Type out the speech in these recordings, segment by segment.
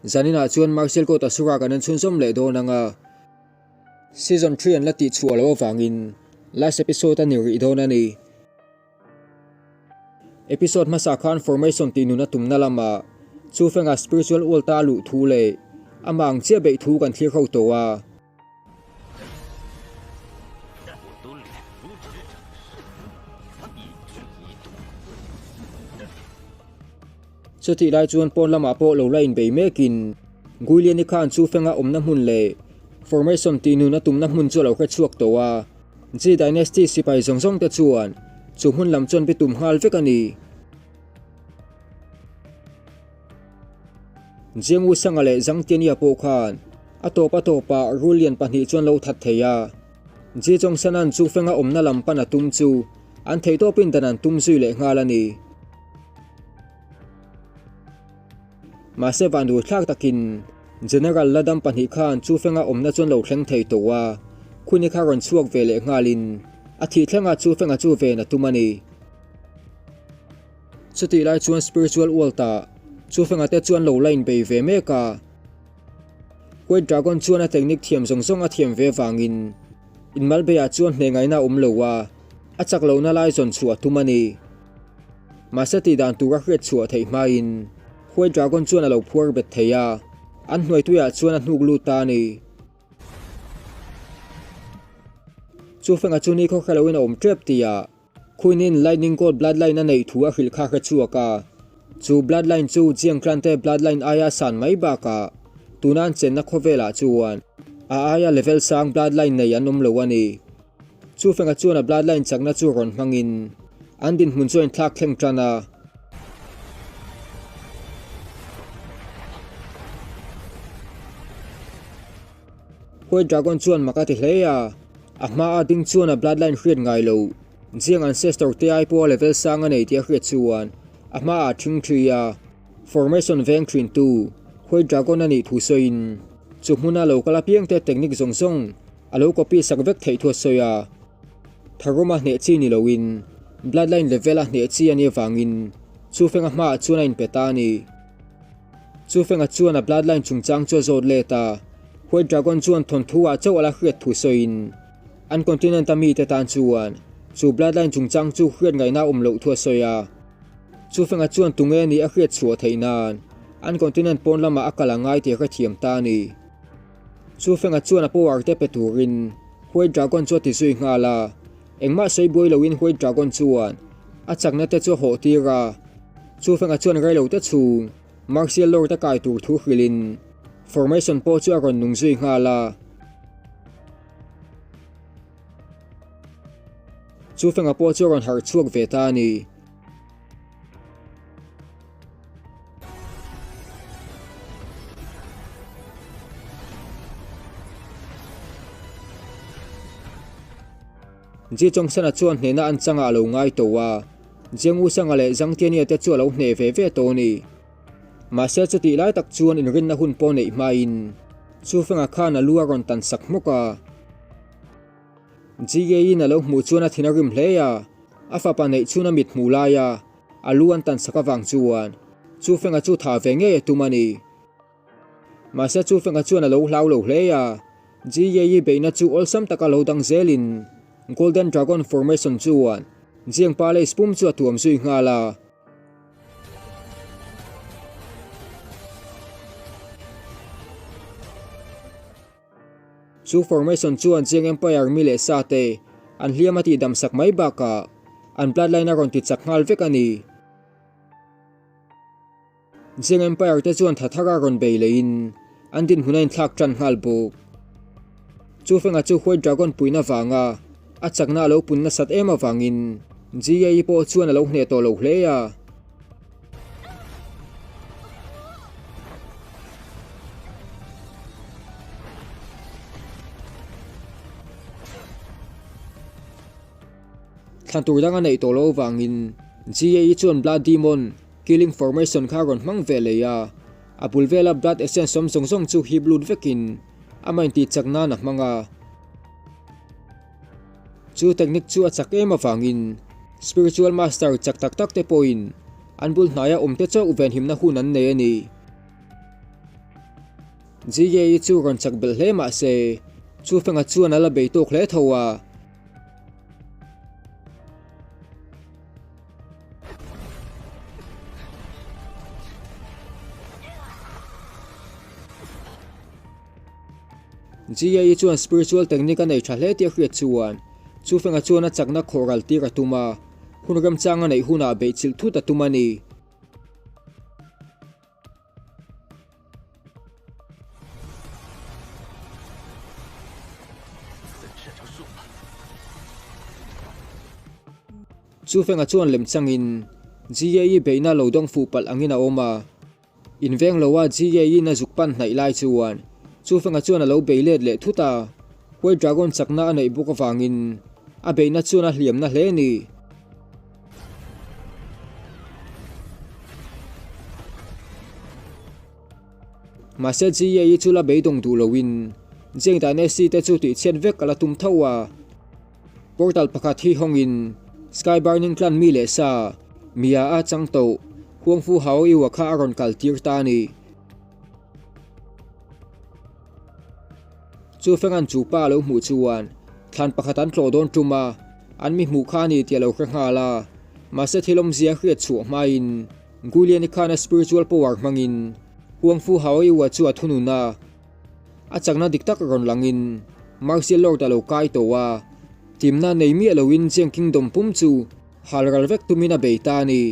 Zaninah chuan Marcel Kawta Sura kan en chhunzawm leh dawn ang a. Season 3 an la tih chhuah loh avangin last episode a ni rih dawn a ni. Episode hmasa khan formation tih nun a tumna lamah Chufenga spiritual world a luh thu leh amah ang chiah beih thu kan thlir ho tawh a. Chutih lai chuan pawn lamah pawh lo la inbei mekin Guiliani khan Chufenga awmna hmun leh formation tih nun a tumna hmun chu a lo hre chhuak tawh a. Ji Dynasty sipai zawng zawng te chuan chu hmun lam chuan bitum nghal vek a ni. Jiang Wusanga leh Zhang Tianya pawh khan a tawp a tawpah Rulian pahnih chuan lo that thei a. Ji Zhongshan-a'n Chu Feng-a awmna lam pan a tum chu an theihtawpin dan an tum zui leh nghal a ni. Mahse vandur thlak takin General Ladam pahnih khan Chu Feng-a awmna chuan lo thleng thei tawh a, Khuni kha rawn chhuak ve leh nghalin a thih thlengah Chu Feng-a chu ven a tum a ni. Chutih lai chuan Spiritual World-ah Chu Feng-a te chuan lo la inbei ve mek a. White Dragon chuan a technique thiam zawng zawng a thiam ve vangin inmalbeiah chuan hneh ngaihna a awm lo a, a chak lohna lai zawn chhuah a tum a ni. Mahse tih dan tur a hriat chhuah theih hmain White Dragon chuan a lo phuar bet thei a, an hnuai tuiah chuan a hnuk lut ta a ni. Chu fenga chu ni khaw hre loin a awm tep tihah Queen-in Lightning God Bloodline a neih thu a hrilh kha hre chhuak a. Chu Bloodline chu Jiang Clan te Bloodline aia san mai bakah tuna an chenna khawvelah chuan a aia level sang Bloodline nei an awm lo a ni. Chu fenga chuan a bloodline chakna chu rawn hmangin an dinhmun chu a inthlak thleng tan a. White Dragon chuan mak a ti hle a, a hma a ding chuan a bloodline hriat ngai lo Jiang ancestor te ai pawha level sang a nei tih a hriat chuan a hma ah thing thi a, formation veng thin tu White Dragon a nih thu sawiin chu hmuna lo kal apiang te technique zawng zawng A lo copy sak vek theih thu a sawi a, Tharuma hneh chi ni loin Bloodline level a hneh chi a nih avangin Chufenga hmaah chuan a inpe ta a ni. Chufenga chuan a Bloodline chungchang chu a zawt let a, White Dragon chuan thawnthu ah chauh a la hriat thu sawiin an continent a mite tan chuan chu Bloodline chungchang chu hriat ngaihna a awm loh thu a sawi a. Chufenga chuan tunge nih a hriat chhuah theih nan an continent pawn lamah a kal a ngai tih a hrethiam ta a ni. Chu Fenga chuan a power te pe turin White Dragon chu a ti zui nghal a, engmah sawi buai loin White Dragon chuan a chakna te chu a hawh tir a. Chu Fenga chuan reilo te chhung Martial Lord a kai tur thu hrilhin formation pawh chu a rawn nung zui nghal a. Chu Fenga pawh chu a rawn harh chhuak ve ta a ni. Ji Chongsana chuan hnehna an changah a lo ngai tawh a, Jiang Wusanga leh Zhang Tianya te chu a lo hneh ve ve tawh a ni. Mahse chutih lai tak chuan inrinna hun pawh neih hmain Chu Fenga khan a lu a rawn tan sak hmawk a. Ji Ye-in a lo hmuh chuan a thin a rim hle a, a fapa neih chhun a mit hmuh laia a lu an tan sak avang chuan Chu Fenga chu tha ve ngei a tum a ni. Mahse Chu Fenga chuan a lo hlau lo hle a, Ji Ye-i beihna chu awlsam taka lo dang zelin Golden Dragon Formation chuan Jiang Palace pum chu a tuam zui nghal a. Chu formation chuan Chiang Empire mi leh sa te an hliam a tihdam sak mai bakah an bloodline a rawn ti chak nghal vek a ni. Chiang Empire te chuan tha thar a rawn bei leiin an dinhmun a inthlak tan nghal bawk. Chu fenga chu White Dragon puihna vanga a chakna a lo pun nasat em avangin GAE pawh chuan a lo hneh tawh lo hle a. Thlan tur dang a neih tawh loh avangin GAE chuan Blood Demon Killing Formation kha a rawn hmang ve leh a, a bul vela Blood Essence awm zawng zawng chu hip lut vekin amah intih chak nan a hmang a. Chu technique chu a chak em avangin Spiritual Master chak tak tak te pawhin an bul hnaia awm te chauh venhimna hun an nei a ni. Ji Ye-i chu rawn chak belh hle mah se, Chu Feng-a chuan a la bei tawk hle tho a. Ji-i chuan spiritual technique a nei tha hle tih a hriat chuan Chu Feng-a chuan a chakna khawh ral tir a tum a, hun remchang a neih hunah beihchilh thut a tum a ni. Chu Feng-a chuan lemchangin Ji-i beihna lo dawng fuh palh angin a awm a. Inveng lo a GAE-in a zuk pan hnaih lai chuan Chufenga chuan a lo bei let leh thut a, White Dragon chakna a neih bawk avangin a beihna chuan a hliamna hle a ni. Mahse GAE chu la beidawng duh loin Jiang Dynasty te chu tihchhiat vek a la tum tho a. Portal pakhat hi hawngin Sky Burning Clan mi leh sa Mia a chang tawh Huangfu Hao Iwa kha a rawn kal tir ta a ni. Chu Fengan chu pa a lo hmuh chuan thlan pakhat an tlawh dawn tum a, an mi hmuh kha a ni tih a lo hre nghal a. Mahse thil awmzia hriat chhuah hmain Guliani khan a spiritual power hmangin Huangfu Hao Iwa chu a thunun a. A chakna dik tak rawn langin Martial Lord a lo kai tawh a, timna nei miah loin Jiang Kingdom pum chu hal ral vek tumin a bei ta a ni.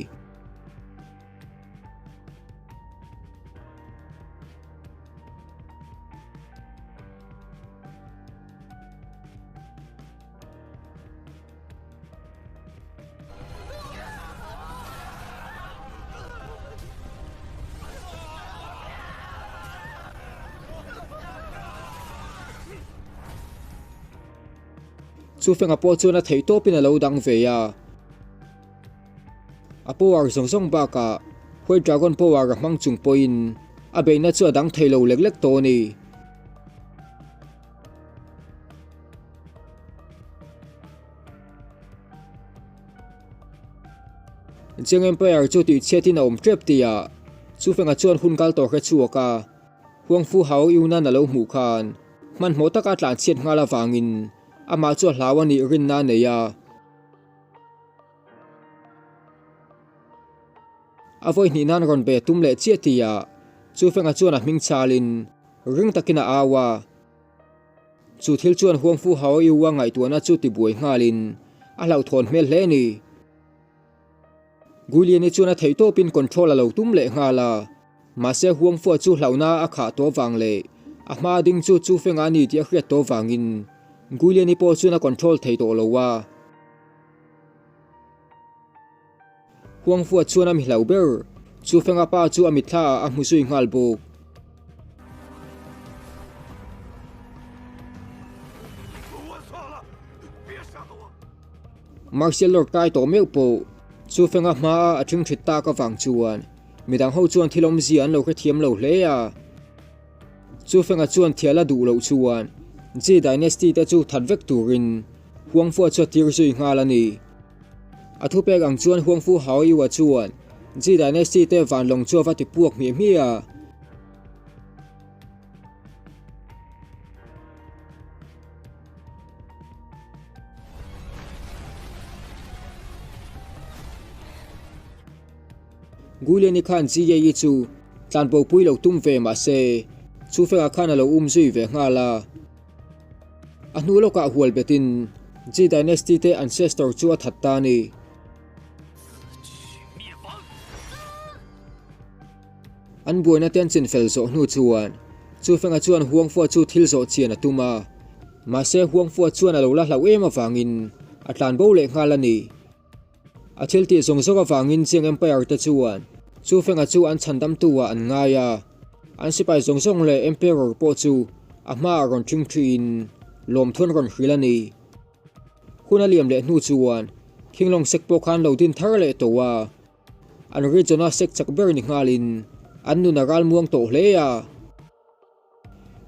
Chu fenga pawh chuan a theih tawpin a lo dang ve a. A power zawng zawng bakah White Dragon power a hmang chung pawhin a beihna chu a dang thei lo lek lek tawh a ni. Jiang Empire chu tihchhiatin a awm tep tihah Chufenga chuan hun kal tawh hre chhuak a, Huangfu Hao Yunan a lo hmuh khan hmanhmawh taka tlanchhiat nghal avangin amah chu a hlau a nih rinna a nei a. A vawi hnih nan rawn be tum leh chiah tihah Chufenga chuan a hming chalin ring takin a au a. Chu thil chuan Huangfu Hao Yu-a ngaihtuahna chu tibuai nghalin a hlauhthawn hmel hle a ni. Guiliani chuan a theihtawpin control a lo tum leh nghal a, mahse Huangfua chu hlauhna a khah tawh vang leh a hma ding chu Chu Fenga a ni tih a hriat tawh vangin Guiliani pawh chuan a control thei tawh lo a. Huangfua chuan a mi hlau ber Chu Fenga pa chu a mitthla ah a hmu zui nghal bawk. Martial Lord kai tawh meuh pawh Chu Fenga hma a a ṭhingṭhit tak avang chuan midang ho chuan thil awmzia an lo hrethiam lo hle a. Chu Fenga chuan thial a duh loh chuan Ji Dynasty te chu that vek turin Huangfua chu a tir zui nghal a ni. A thupek ang chuan Huangfu Hao Yu-a chuan Ji Dynasty te vanlawng chu a va ti puak hmiah hmiah a. Guiliani khan Ji Ye-i chu tlanbopui lo tum ve mah se, Chu Feng-a khan a lo um zui ve nghal a. A hnu lawkah hual betin Ji Dynasty te ancestor chu a that ta a ni. An buaina te an chinfel zawh hnu chuan Chu Fenga chuan Huangfua chu thil zawh chian a tum a, mahse Huangfua chuan a lo la hlauh em avangin a tlanbo leh nghal a ni. A thil tih zawng zawng avangin Jiang Empire te chuan Chu Fenga chu an chhandamtu ah an ngai a, an sipai zawng zawng leh Emperor pawh chu a hmaah rawn ṭhing ṭhiin lawmthu an rawn hrilh a ni. Hun a liam leh hnu chuan Khinglawng sek pawh khan lo din thar leh tawh a, an region a sek chak ber ni nghalin an nun a ralmuang tawh hle a.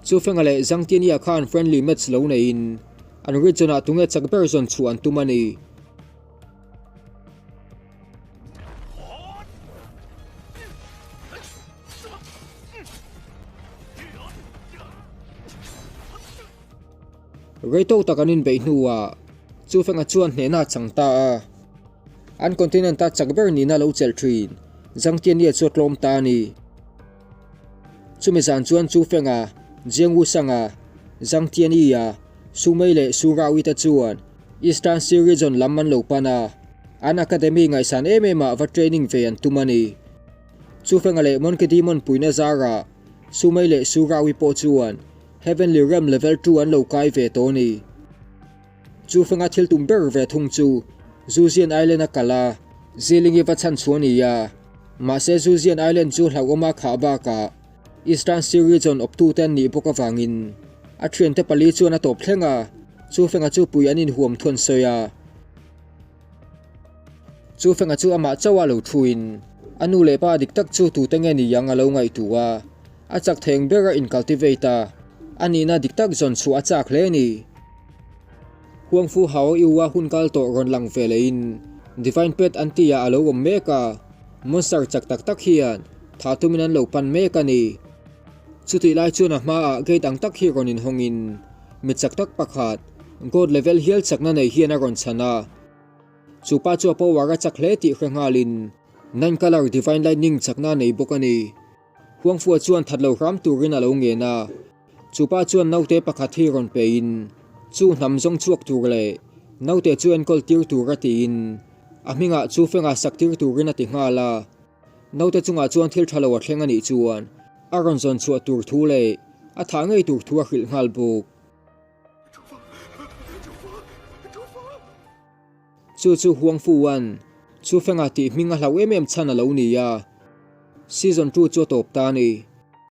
Chu Fenga leh Zhang Tianya khan friendly match lo neiin an region-ah tunge chak ber zawn chhuah an tum a ni. Rei tawk tak an inbeih hnuah Chu Feng-a chuan hnehna a chang ta a. An continent-a chak ber nihna lo chelh thin Zhang Tianye chu a tlawm ta a ni. Chumi zan chuan Chu Feng-a, Jiang Wusang-a, Zhang Tianyi-a, Su Mei leh Su Rao-i te chuan Eastern Sea Region lam an lo pan a, an academy ngaihsan em em ah va training ve an tum a ni. Chu Feng-a leh Monkey Demon puina zarah Su Mei leh Su Rao-i pawh chuan Heavenly Realm Level 2 an lo kai ve tawh a ni. Chu Feng-a thil tum ber ve thung chu Zuzian Island a kal a, Zilingi va chhan chhuah a ni a. Mahse Zuzian Island chu hlauhawma khah bakah Eastern Sea Region awptute an nih bawk avangin a thiante pali chuan a tawp thleng a, Chu Feng-a chu pui an inhuam thu an sawi a. Chu Feng-a chu amah chauh a lo thuin a nu leh pa dik tak chu tute nge ni ang a lo ngaihtuah a, a chak theng ber a incultivate a, a nihna dik tak zawn chhuah a chak hle a ni. Huangfu Hao Yu-a hun kal tawh rawn lang ve lehin Divine Pet an tih ah a lo awm mek a, monster chak tak tak hian thah tumin an lo pan mek a ni. Chutih lai chuan a hmaah gate ang tak hi rawn inhawngin mi chak tak pakhat God level hial chakna nei hian a rawn chhan a. Chu pa chu a power a chak hle tih hre nghalin Nine Color Divine Lightning chakna a nei bawk a ni. Huangfua chuan that lo hram turin a lo ngen a. Chu pa chuan naute pakhat hi rawn pein chu hnam zawng chhuak tur leh naute chu enkawl tir tur a tiin a hmingah chu fenga sak tir turin a ti nghal a. Naute chungah chuan thil tha lo a thleng a nih chuan a rawn zawn chhuah tur thu leh a thah ngei tur thu a hrilh nghal bawk. Chu chu Huang Fu-a'n Chu Feng-a tih hming a hlauh em em chhan a lo ni a, Season 2 chu a tawp ta a ni.